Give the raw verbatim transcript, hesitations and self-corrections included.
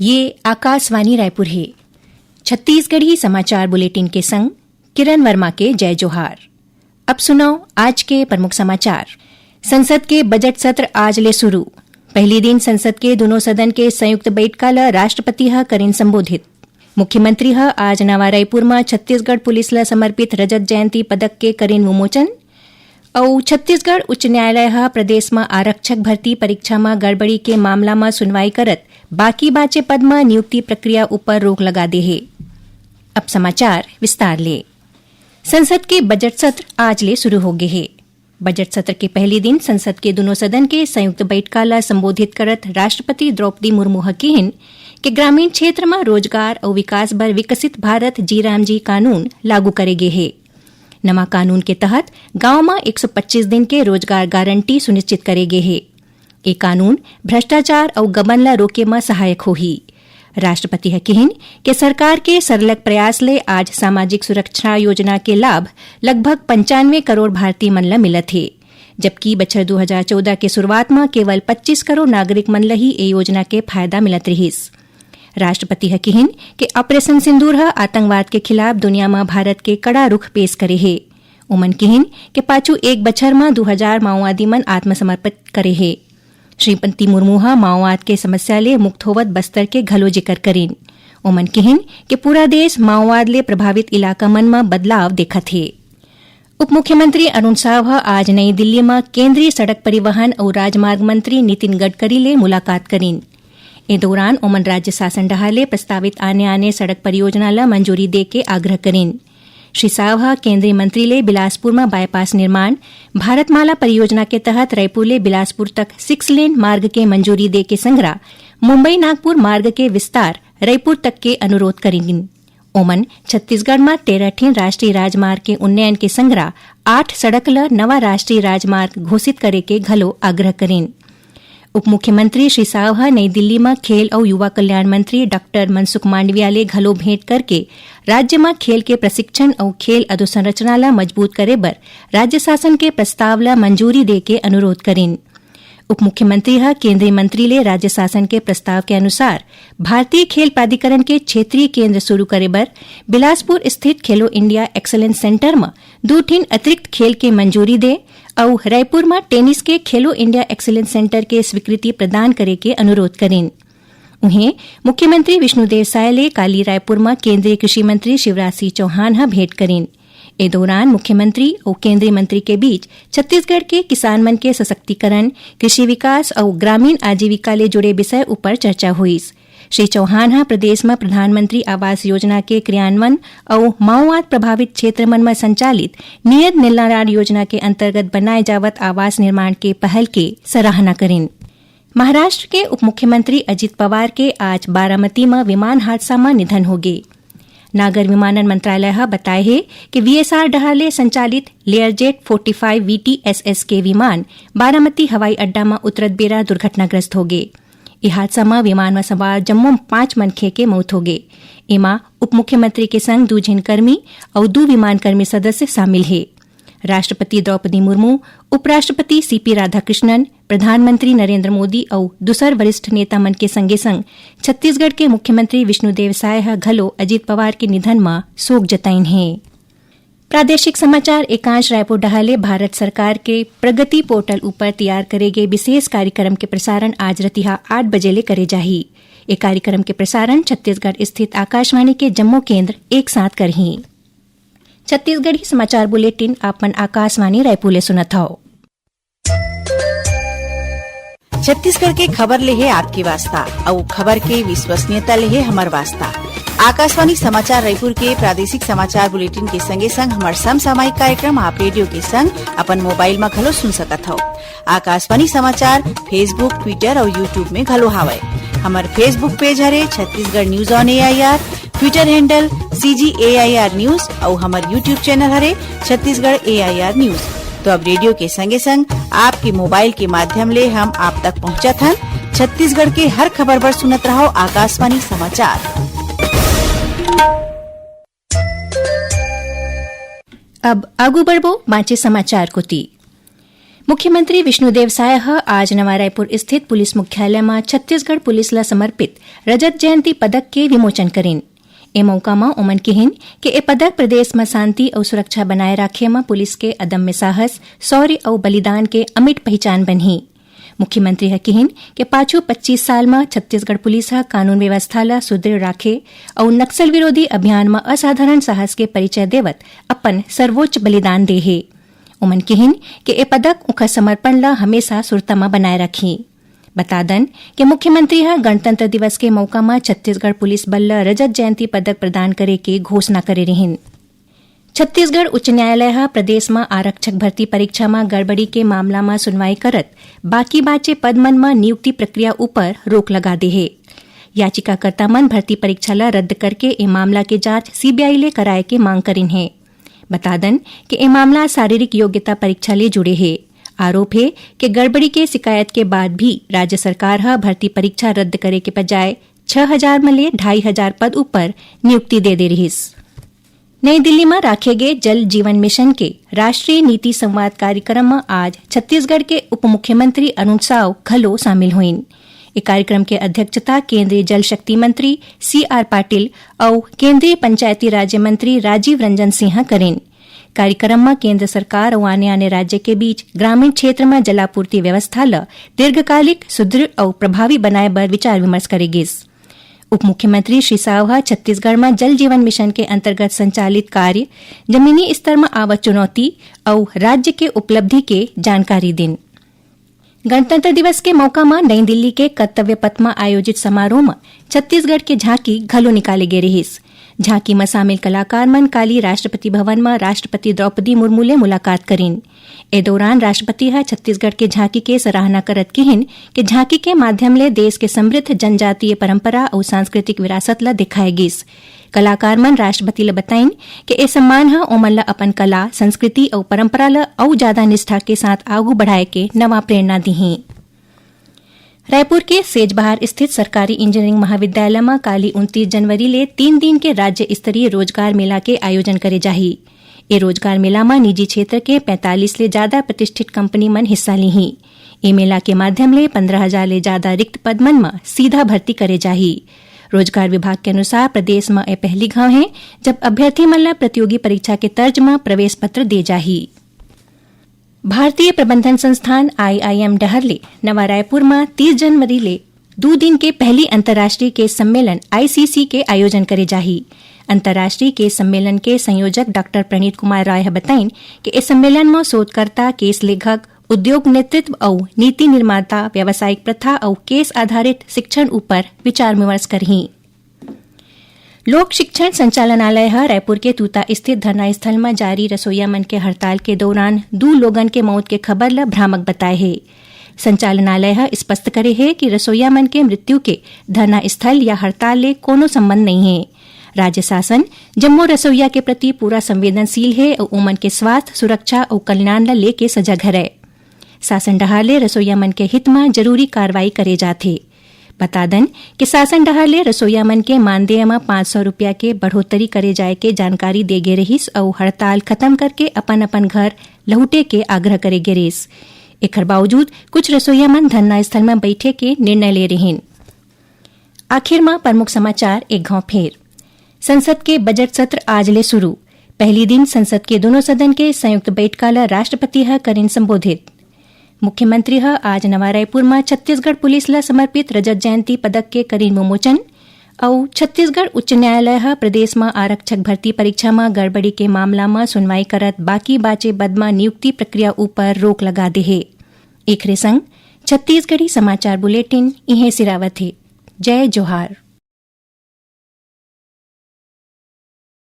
ये आकाशवाणी रायपुर हे। छत्तीसगढ़ी समाचार बुलेटिन के संग किरण वर्मा के जय जोहार। अब सुनव आज के प्रमुख समाचार। संसद के बजट सत्र आज ले शुरू। पहली दिन संसद के दोनों सदन के संयुक्त बइठका ल राष्ट्रपति ह करिन संबोधित। मुख्यमंत्री ह आज नवा रायपुर म छत्तीसगढ़ पुलिस ल समर्पित रजत जयंती पदक के करिन विमोचन। अउ छत्तीसगढ़ उच्च न्यायालय ह प्रदेश म आरक्षक भर्ती परीक्षा म गड़बड़ी के मामला म सुनवाई करत बाकी बांचे पद म नियुक्ति प्रक्रिया ऊपर रोक लगा दे हे। अब समाचार विस्तार ले। संसद के बजट सत्र आज ले शुरू हो गे हे। बजट सत्र के पहली दिन संसद के दुनों सदन के संयुक्त बइठका ल संबोधित करत राष्ट्रपति द्रौपदी मुर्मू ह किहिन कि ग्रामीण क्षेत्र म रोजगार अउ विकास बर विकसित भारत जी राम जी कानून लागू करे गे हे। नवा कानून के तहत गांव म एक सौ पच्चीस दिन के रोजगार गारंटी सुनिश्चित करे गे हे। ए कानून भ्रष्टाचार अउ गबन ल रोके म सहायक होही। राष्ट्रपति ह किहिन के सरकार के सरलग प्रयास ले आज सामाजिक सुरक्षा योजना के लाभ लगभग पंचानवे करोड़ भारतीय मन ल मिलत हे, जबकि बछर दू हजार चौदह के शुरुआत म केवल पच्चीस करोड़ नागरिक मन ल ही ए योजना के फायदा मिलत रिहिस। राष्ट्रपति ह किहिन के ऑपरेशन सिंदूर ह आतंकवाद के खिलाफ दुनिया म भारत के कड़ा रुख पेश करे हे। ओमन किहिन के पाछू एक बछर म दू हजार माओवादी मन आत्मसमर्पित करे हे। श्रीमती मुर्मू ह माओवाद के समस्या ले मुक्त होवत बस्तर के घलो जिकर करिन। ओमन किहिन के पूरा देश माओवाद ले प्रभावित इलाका मन म बदलाव देखत हे। उप मुख्यमंत्री अरुण साव ह आज नई दिल्ली म केंद्रीय सड़क परिवहन अउ राजमार्ग मंत्री नितिन गडकरी ले मुलाकात करिन। ए दौरान ओमन राज्य शासन डहार ले प्रस्तावित आने-आने सड़क परियोजना ल मंजूरी दे के आग्रह करिन। श्री साव ह केंद्रीय मंत्री ले बिलासपुर म बाईपास निर्माण, भारतमाला परियोजना के तहत रायपुर ले बिलासपुर तक सिक्स लेन मार्ग के मंजूरी दे के संघरा मुंबई नागपुर मार्ग के विस्तार रायपुर तक के अनुरोध करिन। ओमन छत्तीसगढ़ म तेरह ठिन राष्ट्रीय राजमार्ग के उन्नयन के संघरा आठ सड़क ल नवा राष्ट्रीय राजमार्ग घोषित करे के घलो आग्रह करिन। उप मुख्यमंत्री श्री साव ह नई दिल्ली म खेल अउ युवा कल्याण मंत्री डॉक्टर मनसुख मांडविया ले घलो भेंट करके राज्य म खेल के प्रशिक्षण अउ खेल अधोसंरचना ल मजबूत करे बर राज्य शासन के प्रस्ताव ल मंजूरी दे के अनुरोध करिन। उप मुख्यमंत्री ह केंद्रीय मंत्री ले राज्य शासन के प्रस्ताव के अनुसार भारतीय खेल प्राधिकरण के क्षेत्रीय केंद्र शुरू करे बर बिलासपुर स्थित खेलो इंडिया एक्सीलेंस सेंटर म दू ठिन अतिरिक्त खेल के मंजूरी दे अउ रायपुर म टेनिस के खेलो इंडिया एक्सीलेंस सेंटर के स्वीकृति प्रदान करे के अनुरोध करिन। उहें, मुख्यमंत्री विष्णुदेव साय ले काली रायपुर म केंद्रीय कृषि मंत्री शिवराज सिंह चौहान ह भेंट करिन। ए दौरान मुख्यमंत्री अउ केंद्रीय मंत्री के बीच छत्तीसगढ़ के किसान मन के सशक्तिकरण, कृषि विकास अउ ग्रामीण आजीविका ले जुड़े विषय ऊपर चर्चा होइस। श्री चौहान ह प्रदेश म प्रधानमंत्री आवास योजना के क्रियान्वयन अउ माओवाद प्रभावित क्षेत्र मन म संचालित नियत निलारार योजना के अंतर्गत बनाए जावत आवास निर्माण के पहल के सराहना करिन। महाराष्ट्र के उप मुख्यमंत्री अजीत पवार के आज बारामती म विमान हादसा म निधन होगे। नागर विमानन मंत्रालय ह बताए हे कि वीएसआर डहार ले संचालित Learjet forty five VTSS के विमान बारामती हवाई अड्डा म उतरत बेरा दुर्घटनाग्रस्त होगे। ए हादसा म विमान म सवार जम्मो पांच मनखे के मौत होगे। एमा उप मुख्यमंत्री के संग दू झिन कर्मी अउ दू विमान कर्मी सदस्य शामिल हे। राष्ट्रपति द्रौपदी मुर्मू, उपराष्ट्रपति सीपी राधाकृष्णन, प्रधानमंत्री नरेंद्र मोदी अउ दूसर वरिष्ठ नेता मन के संगे संग छत्तीसगढ़ के मुख्यमंत्री विष्णुदेव साय ह घलो अजीत पवार के निधन म शोक जताइन हे। प्रादेशिक समाचार एकांश रायपुर डहार ले भारत सरकार के प्रगति पोर्टल ऊपर तैयार करे गे विशेष कार्यक्रम के प्रसारण आज रतिहा आठ बजे ले करे जाही। ए कार्यक्रम के प्रसारण छत्तीसगढ़ स्थित आकाशवाणी के जम्मो केंद्र एक साथ करही। छत्तीसगढ़ी समाचार बुलेटिन आप मन आकाशवाणी रायपुर ले सुनत हव। छत्तीसगढ़ के खबर ले हे आपके वास्ता, अउ खबर के विश्वसनीयता ले हे हमर वास्ता। आकाशवाणी समाचार रायपुर के प्रादेशिक समाचार बुलेटिन के संगे संग हमर समसामयिक कार्यक्रम आप रेडियो के संग अपन मोबाइल म घलो सुन सकत हव। आकाशवाणी समाचार Facebook, Twitter अउ YouTube में घलो हावय। हमर Facebook पेज हरे Chhattisgarh news on AIR, Twitter handle CG AIR news अउ हमर YouTube चैनल हरे छत्तीसगढ़ एआईआर न्यूज। तो अब रेडियो के संगे संग आपके मोबाइल के माध्यम ले हम आप तक पहुंचत हन। छत्तीसगढ़ के हर खबर बर सुनत रहव आकाशवाणी समाचार। अब आगू बढ़बो बांचे समाचार कोती। मुख्यमंत्री विष्णुदेव साय ह आज नवा रायपुर स्थित पुलिस मुख्यालय म छत्तीसगढ़ पुलिस ल समर्पित रजत जयंती पदक के विमोचन करिन। ए मौका म ओमन किहिन कि ए पदक प्रदेश म शांति अउ सुरक्षा बनाए राखे म पुलिस के अदम्य साहस, शौर्य अउ बलिदान के अमिट पहिचान बनही। मुख्यमंत्री ह किहिन कि पाछू पच्चीस साल म छत्तीसगढ़ पुलिस ह कानून व्यवस्था ल सुदृढ़ राखे अउ नक्सल विरोधी अभियान म असाधारण साहस के परिचय देवत अपन सर्वोच्च बलिदान दे हे। ओमन किहिन कि ए पदक उंखर समर्पण ल हमेशा सुरता म बनाए रखही। बता दन कि मुख्यमंत्री ह गणतंत्र दिवस के मौका म छत्तीसगढ़ पुलिस बल ल रजत जयंती पदक प्रदान करे के घोषणा करे रिहिन। छत्तीसगढ़ उच्च न्यायालय ह प्रदेश म आरक्षक भर्ती परीक्षा म गड़बड़ी के मामला म सुनवाई करत बाकी बांचे पद मन म नियुक्ति प्रक्रिया ऊपर रोक लगा दे हे। याचिकाकर्ता मन भर्ती परीक्षा ल रद्द करके ए मामला के जांच सीबीआई ले कराए के मांग करिन हे। बता दन कि ए मामला शारीरिक योग्यता परीक्षा ले जुड़े हे। आरोप हे कि गड़बड़ी के शिकायत के बाद भी राज्य सरकार ह भर्ती परीक्षा रद्द करे के बजाय छह हजार म ले ढाई हजार पद ऊपर नियुक्ति दे दे रिहिस। नई दिल्ली म राखे गे जल जीवन मिशन के राष्ट्रीय नीति संवाद कार्यक्रम म आज छत्तीसगढ़ के उप मुख्यमंत्री अरुण साव घलो शामिल होइन। ए कार्यक्रम के अध्यक्षता केंद्रीय जल शक्ति मंत्री सी आर पाटिल अउ केंद्रीय पंचायती राज्य मंत्री राजीव रंजन सिंह करिन। कार्यक्रम म केंद्र सरकार अउ आने-आने राज्य के बीच ग्रामीण क्षेत्र म जलापूर्ति व्यवस्था ल दीर्घकालिक, सुदृढ़ अउ प्रभावी बनाए बर विचार विमर्श करे गिस। उप मुख्यमंत्री श्री साव ह छत्तीसगढ़ म जल जीवन मिशन के अंतर्गत संचालित कार्य, जमीनी स्तर म आवत चुनौती अउ राज्य के उपलब्धि के जानकारी दिन। गणतंत्र दिवस के मौका म नई दिल्ली के कर्तव्य पथ म आयोजित समारोह म छत्तीसगढ़ के झांकी घलो निकाले गे रिहिस। झांकी म शामिल कलाकार मन काली राष्ट्रपति भवन म राष्ट्रपति द्रौपदी मुर्मू ले मुलाकात करिन। ए दौरान राष्ट्रपति ह छत्तीसगढ़ के झांकी के सराहना करत किहिन कि झांकी के माध्यम ले देश के समृद्ध जनजातीय परंपरा अउ सांस्कृतिक विरासत ल दिखाए गिस। कलाकार मन राष्ट्रपति ल बताइन कि ए सम्मान ह ओमन ल अपन कला, संस्कृति अउ परंपरा ल अउ जादा निष्ठा के साथ आगू बढ़ाए के नवा प्रेरणा दिही। रायपुर के सेजबहार स्थित सरकारी इंजीनियरिंग महाविद्यालय म काली उनतीस जनवरी ले तीन दिन के राज्य स्तरीय रोजगार मेला के आयोजन करे जाही। ए रोजगार मेला म निजी क्षेत्र के पैंतालीस ले जादा प्रतिष्ठित कंपनी मन हिस्सा लीही। ए मेला के माध्यम ले पंद्रह हजार ले जादा रिक्त पद मन म सीधा भर्ती करे जाही। रोजगार विभाग के अनुसार प्रदेश म ए पहली घाव हे, जब अभ्यर्थी मन ल प्रतियोगी परीक्षा के तर्ज म प्रवेश पत्र दे जाही। भारतीय प्रबंधन संस्थान आईआईएम डहर ले नवा रायपुर म तीस जनवरी ले दू दिन के पहली अंतर्राष्ट्रीय केस सम्मेलन आईसीसी के आयोजन करे जाही। अंतर्राष्ट्रीय केस सम्मेलन के संयोजक डॉक्टर प्रणीत कुमार राय ह बताइन कि ए सम्मेलन म शोधकर्ता, केस लेखक, उद्योग नेतृत्व अउ नीति निर्माता व्यावसायिक प्रथा अउ केस आधारित शिक्षण ऊपर विचार विमर्श करही। लोक शिक्षण संचालनालय ह रायपुर के तूता स्थित धरना स्थल म जारी रसोईया मन के हड़ताल के दौरान दू लोगन के मौत के खबर ल भ्रामक बताए हे। संचालनालय ह स्पष्ट करे हे कि रसोईया मन के मृत्यु के धरना स्थल या हड़ताल ले कोनो संबंध नइ हे। राज्य शासन जम्मो रसोईया के प्रति पूरा संवेदनशील हे अउ ओमन के स्वास्थ्य, सुरक्षा अउ कल्याण ल लेके सजग हरय। शासन डहार ले रसोईया मन के हित म जरूरी कार्रवाई करे जाथे। बता दन कि शासन डहार ले रसोईया मन के मानदेय म पाँच सौ रुपया के बढ़ोतरी करे जाय के जानकारी दे गे रहिस अउ हड़ताल खत्म करके अपन-अपन घर लहुटे के आग्रह करे गे रहिस। एखर बावजूद कुछ रसोईया मन धरना स्थल म बइठे के निर्णय ले रिहिन। आखिर म प्रमुख समाचार एक घांव फेर। संसद के बजट सत्र आज ले शुरू। पहली दिन संसद के दोनों सदन के संयुक्त बैठका ल राष्ट्रपति ह करिन संबोधित। मुख्यमंत्री ह आज नवा रायपुर म छत्तीसगढ़ पुलिस ल समर्पित रजत जयंती पदक के करिन विमोचन। अउ छत्तीसगढ़ उच्च न्यायालय ह प्रदेश म आरक्षक भर्ती परीक्षा म गड़बड़ी के मामला म सुनवाई करत बाकी बाचे पद म नियुक्ति प्रक्रिया ऊपर रोक लगा दे हे। एखरे संग छत्तीसगढ़ी समाचार बुलेटिन इहें सिरावत हे। जय जोहार।